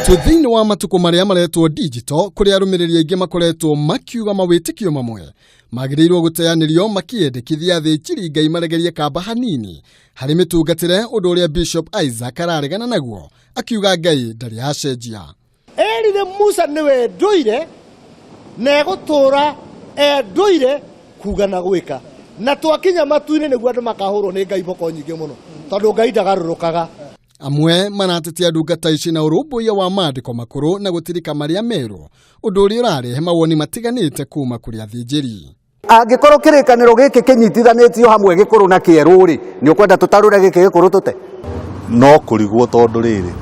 Twĩ thĩinĩ wa matukũ marĩa maretwo digital, kũrĩa arũmĩrĩri aingĩ makoretwo makiuga mawĩtĩkio mamwe magĩrĩirwo gũteanĩrio makĩendekithia athĩnjĩri Ngai maregerie kamba hanini harĩ mĩtungatĩre, ũndũ ũrĩa Bishop Isaac araregana naguo akiuga Ngai ndarĩ acenjia. Erire Musa nĩwe ndũire na egũtũũra endũire kuga na gwĩka, na twakinya matu-inĩ nĩguo andũ makahũrwo nĩ Ngai boko nyingĩ mũno, tondũ Ngai ndagarũrũkaga. Amwe maratetia ndungata ici na ũrũmbũiya wa maandĩko makũrũ na gũtirika marĩa merũ, ũndũ ũrĩa ũrarehe mawoni matiganĩte kuma kũrĩ athĩnjĩri. Angĩkorwo kĩrĩkanĩro gĩkĩ kĩnyitithanĩtio hamwe gĩkũrũ na kĩerũ rĩ, nĩ ũkwenda tũtarũre gĩkĩ gĩkũrũ tũte? No kũrigwo tondũ rĩrĩ,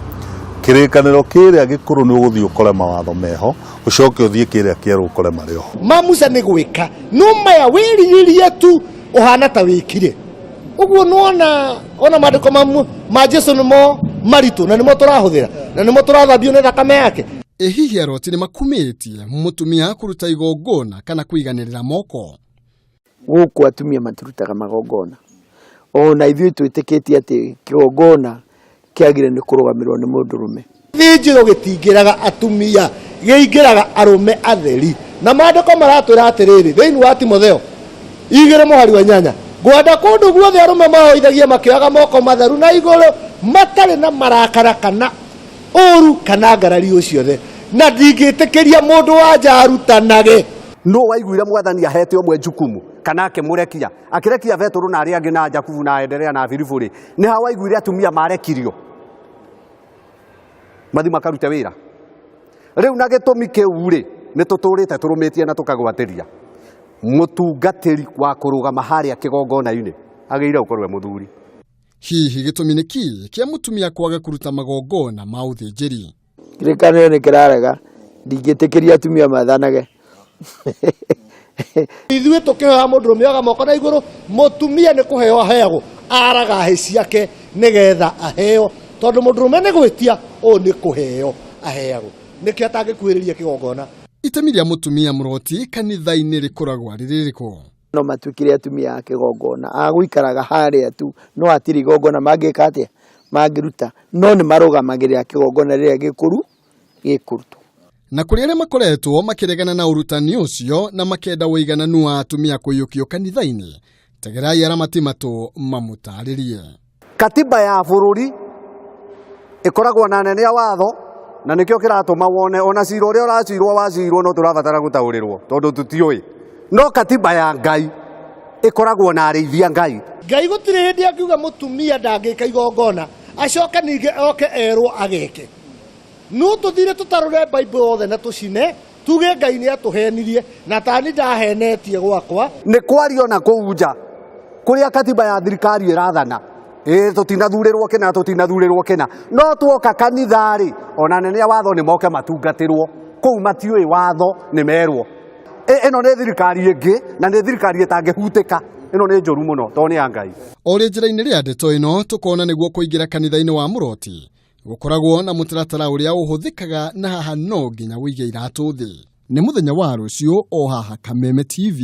kĩrĩkanĩro kĩrĩa gĩkũrũ nĩ ũgũthiĩ ũkore mawatho meho, ũcoke ũthiĩ kĩrĩa kĩerũ ũkore marĩ oho. Ma Musa nĩ gwĩka, no maya wĩrirĩrie tu ũhana ta wĩkire ũguo. Nĩwona ona maandĩko ma Jesu nĩmo maritũ na nĩmo tũrahũthĩra na nĩmo tũrathambio nĩ thakame yake. Ĩ hihi aroti nĩ makumĩtie mũtumia kũruta igongona kana kũiganĩrĩra moko? Gũkũ atumia matirutaga magongona, ona ithuĩ twĩtĩkĩtie atĩ kĩgongona kĩagĩrĩire nĩ kũrũgamĩrĩrwo nĩ mũndũrũme. Gĩthĩnjĩro gĩtingĩraga atumia, gĩingĩraga arũme atheri. Na maandĩko maratwĩra atĩrĩrĩ, thĩinĩ wa Timotheo 2 mũhari wa 8, ngwenda kũndũ guothe arũme mahoithagie makĩoyaga moko matheru na igũrũ, matarĩ na marakara kana ũru kana ngarari o ciothe, na ndingĩtĩkĩria mũndũ wa nja arutanage. Nũ waiguire mwathani ahete ũmwe jukumu kana akĩmũrekia, akĩrekia Betũrũ na arĩa angĩ na Jakubu na Enderea na Filipu rĩ, nĩ ha waiguire atumia marekirio mathi makarute wĩra? Rĩu na gĩtũmi kĩu rĩ, nĩ tũtũrĩte tũrũmĩtie na tũkagwatĩria mũtungatĩri wa kũrũgama harĩa kĩgongona-inĩ agĩrĩire gũkorwo e mũthuri. Hihi gĩtũmi nĩ kĩĩ kĩa mũtumia kwaga kũruta magongona ma ũthĩnjĩri? Kĩrĩkanĩro nĩ kĩrarega, ndingĩtĩkĩria atumia mathanage. Ithuĩ tũkĩhoya mũndũrũme oyaga moko na igũrũ, mũtumia nĩ kũheo aheagwo, araga hĩ ciake nĩgetha aheo, tondũ mũndũrũme nĩ gwĩtia, ũũ nĩ kũheo aheagwo, nĩkĩo atangĩkuhĩrĩria kĩgongona. Itemi rĩa mũtumia mũroti kanitha-inĩ rĩkoragwo rĩrĩ rĩrĩkũ? No matuĩkire atumia a kĩgongona agũikaraga harĩa tu, no hatirĩ igongona mangĩka atĩa mangĩruta, no nĩ marũgamagĩrĩra kĩgongona rĩrĩa gĩkũru gĩkũrutwo. Na kũrĩ arĩa makoretwo makĩregana na ũrutani ũcio na makenda ũigananu wa atumia kũiyũkio kanitha-inĩ, tegerai aramati matũ mamũtarĩrie. Katiba ya bũrũri ĩkoragwo na anene a watho, na nĩkĩo kĩratũma wone ona cira ũrĩa ũracirwo wacirwo no tũrabatara gũtaũrĩrwo tondũ tũtiũĩ. No katiba ya Ngai ĩkoragwo na arĩithia Ngai. Ngai gũtirĩ hĩndĩ angiuga mũtumia ndangĩka igongona acoke ningĩ oke erwo ageke. No tũthire tũtarũre Bible yothe na tũcine, tuge Ngai nĩ atũhenirie, na tani ndahenetie gwakwa. Nĩ kwario na kũu nja kũrĩa katiba ya thirikari ĩrathana, ĩĩ tũtinathurĩrwo kĩna, tũtinathurĩrwo kĩna, no tuoka kanitha-rĩ, ona anene a watho nĩ moke matungatĩrwo kũu, matiũĩ watho nĩ merwo. Ĩno nĩ thirikari ĩngĩ na nĩ thirikari ĩtangĩhutĩka, ĩno nĩ njũru mũno tondũ nĩ ya Ngai. O rĩ njĩra-inĩ rĩa ndeto ĩno tũkona nĩguo kũingĩra kanitha-inĩ wa mũroti gũkoragwo na mũtaratara ũrĩa ũhũthĩkaga, na haha no nginya ũige iratũ thĩ. Nĩ mũthenya wa rũciũ o haha Kameme TV.